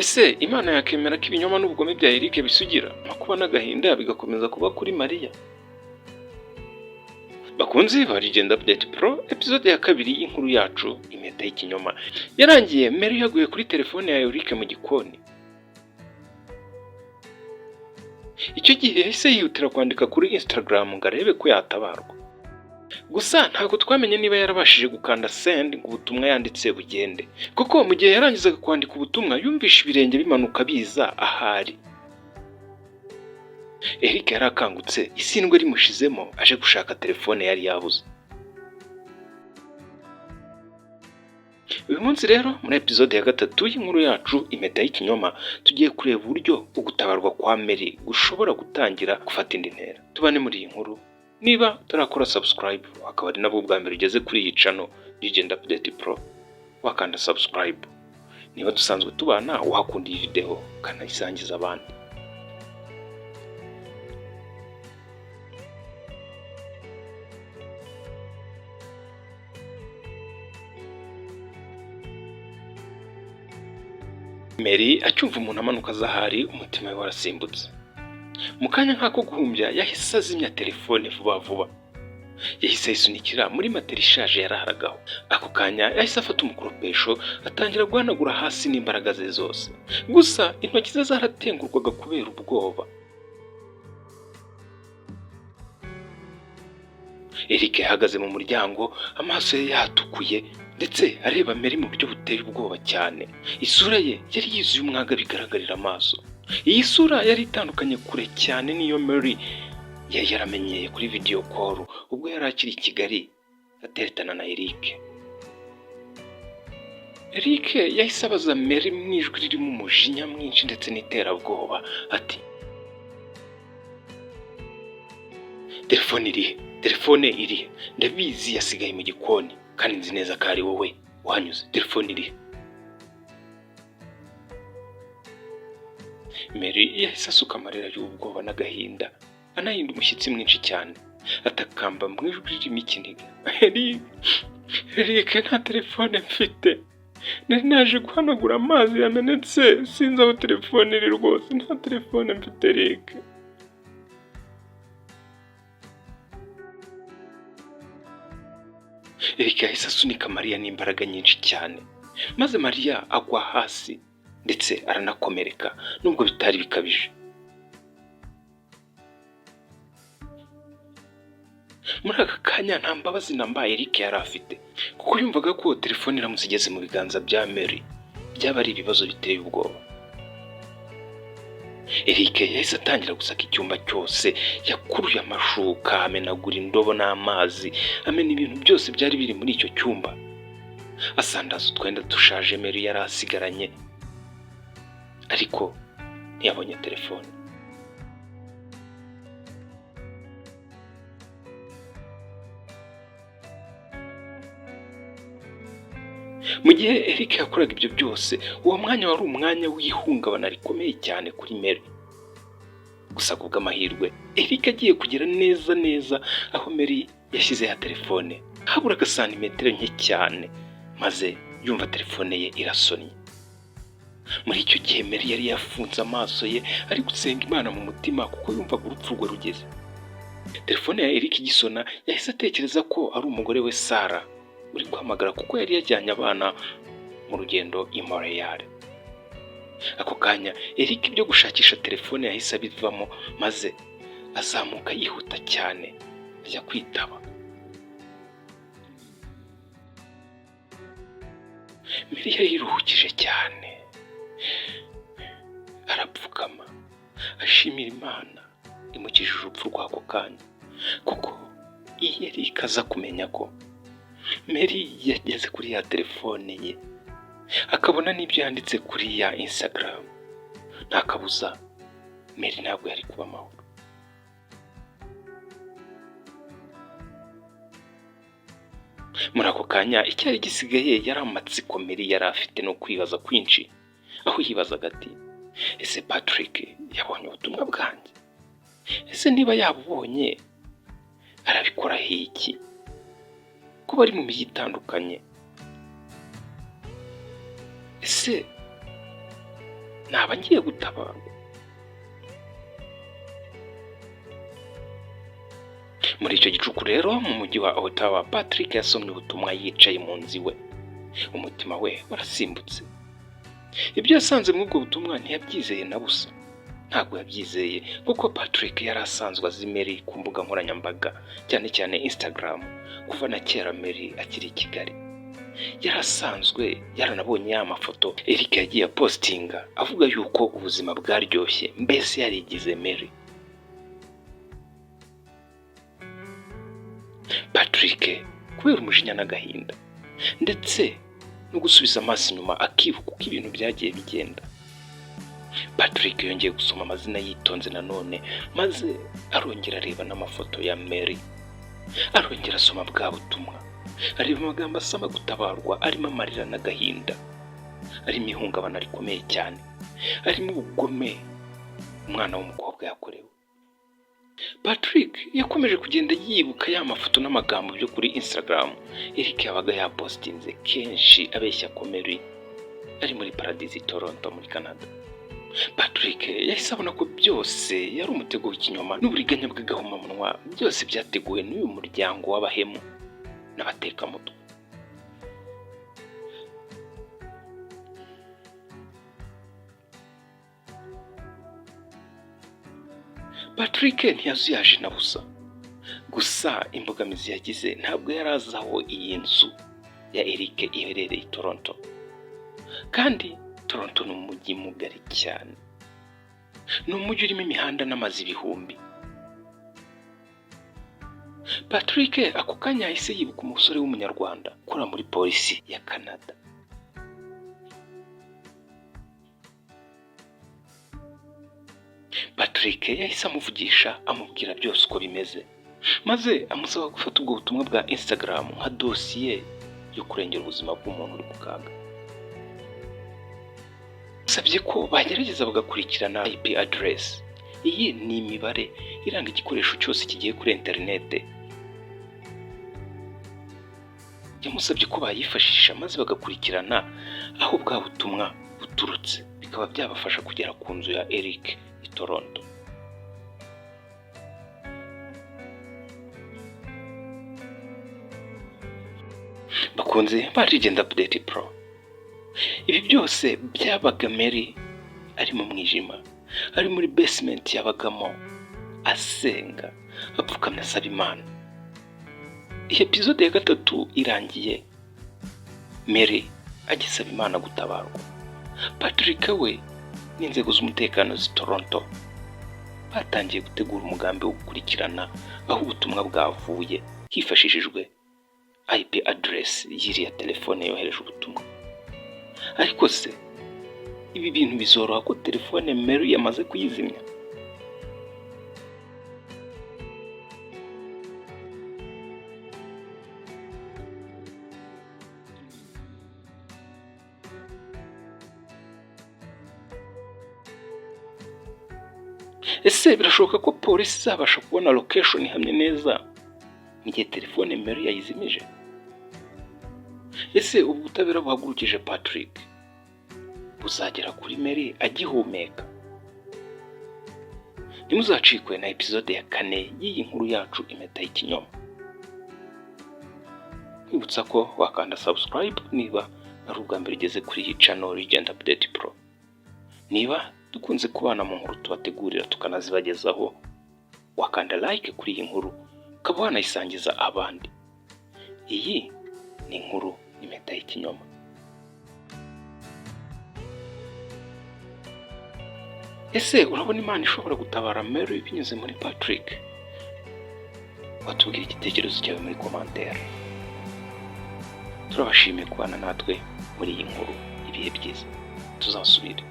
Ese Imana yakemera ko ibinyoma n'ubugome bya Eric bisugira, amakuba n'agahinda bigakomeza kuba kuri Mariya? Bakunzi ba Legend Update Pro, episode ya kabiri y'inkuru yacu Impeta y'Ikinyoma yarangiye Mary yaguye kuri telefone ya Eric mu gikoni. Icyo gihe yahise yihutira kwandika kuri Instagram ngo arebe ko yatabarwa. Gusa ntabwo twamenye niba yarabashije gukanda send ngo ubutumwa yanditse bugende, kuko mu gihe yarangizaga kwandika ubutumwa yumvishe ibirenge bimanuka biza ahari. Eric yari akangutse isindwe rimushizemo aje gushaka telefone yari yabuze. Uyu munsi rero muri episode ya gatatu y'inkuru yacu Impeta y'Ikinyoma, tugiye kureba uburyo ugutabarwa kwa Mary gushobora gutangira gufata indi ntera. Tubane muri iyi nkuru. Niba utarakora subscribe, akaba ari nabwo bwa mbere ugeze kuri iyi channel Legend Update Pro, wakanda subscribe. Niba dusanzwe tubana, wakunda iyi video ukanayisangiza abandi. Mary acyumva umuntu amanuka aza ahari, umutima we warasimbutse. Mu kanya nk'ako guhumbya yahise azimya telefone vuba vuba. Yahise ayisunikira muri matera ishaje yararagaho. Ako kanya yahise afata umukoropesho atangira guhanagura hasi n'imbaraga ze zose. Gusa intoki ze zaratengurwaga kubera ubwoba. Eric yahagaze mu muryango, amaso ye yatukuye ndetse areba Mary mu buryo buteye ubwoba cyane. Isura ye yari yuzuye umwaga bigaragarira amaso. Iyi sura yari itandukanye kure cyane n'iyo Mary yari yaramenyeye kuri video call ubwo yari akiri i Kigali ateretana na Eric. Eric yahise abaza Mary mu ijwi ririmo umujinya mwinshi ndetse n'iterabwoba ati: "Telefone irihe? Telefone irihe? Ndabizi yasigaye mu gikoni kandi nzi neza ko ari wowe wahanyuze. Telefone irihe?" Mary yahise asuka amarira y'ubwoba n'agahinda, anahinda umushyitsi mwinshi cyane, atakamba mu ijwi ririmo ikiniga: "Eric, Eric, nta telefone mfite. Nari naje guhanagura amazi yamenetse, sinzi aho telefone iri rwose, nta telefone mfite, Eric." Eric yahise asunika Mariya n'imbaraga nyinshi cyane, maze Mariya agwa hasi ndetse aranakomereka nubwo bitari bikabije. Muri aka kanya nta mbabazi na mba Eric yari afite, kuko yumvaga ko telefone iramutse igeze mu biganza bya Mary byaba ari ibibazo biteye ubwoba. Eric yahise atangira gusaka icyumba cyose, yakuruye amashuka, amenagura indobo n'amazi, amena ibintu byose byari biri muri icyo cyumba, asandaza utwenda dushaje Mary yari asigaranye, ariko ntiyabonye telefone. Mu gihe Eric yakoraga ibyo byose, uwo mwanya wari umwanya w'ihungabana rikomeye cyane kuri Mary. Gusa ku bw'amahirwe, Eric agiye kugera neza neza aho Mary yashyize ya telefone, haburaga santimetero nke cyane, maze yumva telefone ye irasonnye. Muri icyo gihe Mary yari yafunze amaso ye ari gusenga Imana mu mutima, kuko yumvaga urupfu rwe rugeze. Telefone ya Eric igisona, yahise atekereza ko ari umugore we Sara uri guhamagara, kuko yari yajyanye abana mu rugendo i Montreal. Ako kanya Eric ibyo gushakisha telefone yahise abivamo, maze azamuka yihuta cyane ajya kwitaba. Mary yari yiruhukije cyane, arapfukama ashimira Imana imukijije urupfu rw'ako kanya, kuko iyo Eric aza kumenya ko Mary yageze kuri ya telefone ye akabona n'ibyo yanditse kuri ya Instagram, nta kabuza Mary ntabwo yari kuba amahoro. Muri ako kanya icyari gisigaye yari amatsiko Mary yari afite no kwibaza kwinshi, aho yibazaga ati: "Ese Patrick yabonye ubutumwa bwanjye? Ese niba yabubonye arabikoraho iki, ko bari mu mijyi itandukanye? Ese Naba ngiye gutabarwa. Muri icyo gicuku rero, mu mujyi wa Ottawa, Patrick yasomye ubutumwa yicaye mu nzu iwe. Umutima we warasimbutse. Ibyo yasanze muri ubwo butumwa ntiyabyizeye na busa. Ntabwo yabyizeye, kuko Patrick yari asanzwe azi Mary ku mbuga nkoranyambaga, cyane cyane Instagram, kuva na kera Mary akiri i Kigali. Yari asanzwe yaranabonye ya mafoto Eric yagiye apostinga avuga yuko ubuzima bwaryoshye, mbese yarigize Mary. Patrick kubera umujinya n'agahinda ndetse no gusubiza amaso inyuma akibuka uko ibintu byagiye bigenda, Patrick yongeye gusoma amazina yitonze nanone, maze arongera areba n'amafoto ya Mary, arongera asoma bwa butumwa, areba amagambo asaba gutabarwa arimo amarira n'agahinda, arimo ihungabana rikomeye cyane, arimo ubugome umwana w'umukobwa yakorewe. Patrick yakomeje kugenda yibuka ya mafoto n'amagambo byo kuri Instagram Eric yabaga yapostinze kenshi abeshya ko Mary ari muri Paradise i Toronto muri Canada. Patrick yahise abona ko byose yari umutego w'ikinyoma n'uburiganya bw'agahomamunwa, byose byateguwe n'uyu muryango w'abahemu n'abatekamutwe. Patrick ntiyazuyaje na busa. Gusa imbogamizi yagize, ntabwo yari azi aho iyi nzu ya Eric iherereye i Toronto, kandi Toronto ni umujyi mugari cyane, ni umujyi urimo imihanda n'amazu ibihumbi. Patrick ako kanya yahise yibuka umusore w'umunyarwanda ukora muri polisi ya Canada. Patrick yahise amuvugisha, amubwira byose uko bimeze, maze amusaba gufata ubwo butumwa bwa Instagram nka dosiye yo kurengera ubuzima bw'umuntu uri mu kaga. Asabye ko bagerageza bagakurikirana IP address. Iyi ni imibare iranga igikoresho cyose kigiye kuri interinete. Yamusabye ko bayifashisha maze bagakurikirana aho bwa butumwa buturutse, bikaba byabafasha kugera ku nzu ya Eric i Toronto. Bakunze ba Legend Update Pro, ibi byose byabaga Mary ari mu mwijima, ari muri basement yabagamo, asenga apfukamye asaba Imana. Iyi episode ya gatatu irangiye Mary agisaba Imana gutabarwa. Patrick we n'inzego z'umutekano z'i Toronto batangiye gutegura umugambi wo gukurikirana aho ubutumwa bwavuye hifashishijwe IP address y'iriya telefone yohereje ubutumwa. Ariko se ibi bintu bizoroha ko telefone Mary yamaze kuyizimya? Ese birashoboka ko polisi izabasha kubona location ihamye neza mu gihe telefone Mary yayizimije? Ese ubu butabera buhagurukije Patrick buzagera kuri Mary agihumeka? Ntimuzacikwe na episode ya kane y'iyi nkuru yacu, Impeta y'Ikinyoma. Nkwibutsa ko wakanda subscribe niba ari ubwa mbere ugeze kuri iyi channel Legend Update Pro. Niba dukunze kubana mu nkuru tubategurira tukanazibagezaho, wakanda like kuri iyi nkuru, ukaba wanayisangiza abandi. Iyi ni inkuru Impeta y'Ikinyoma. Ese urabona Imana ishobora gutabara Mary binyuze muri Patrick? Watubwira igitekerezo cyawe muri commentaire. Turabashimiye kubana natwe muri iyi nkuru. Ibihe byiza, tuzasubire.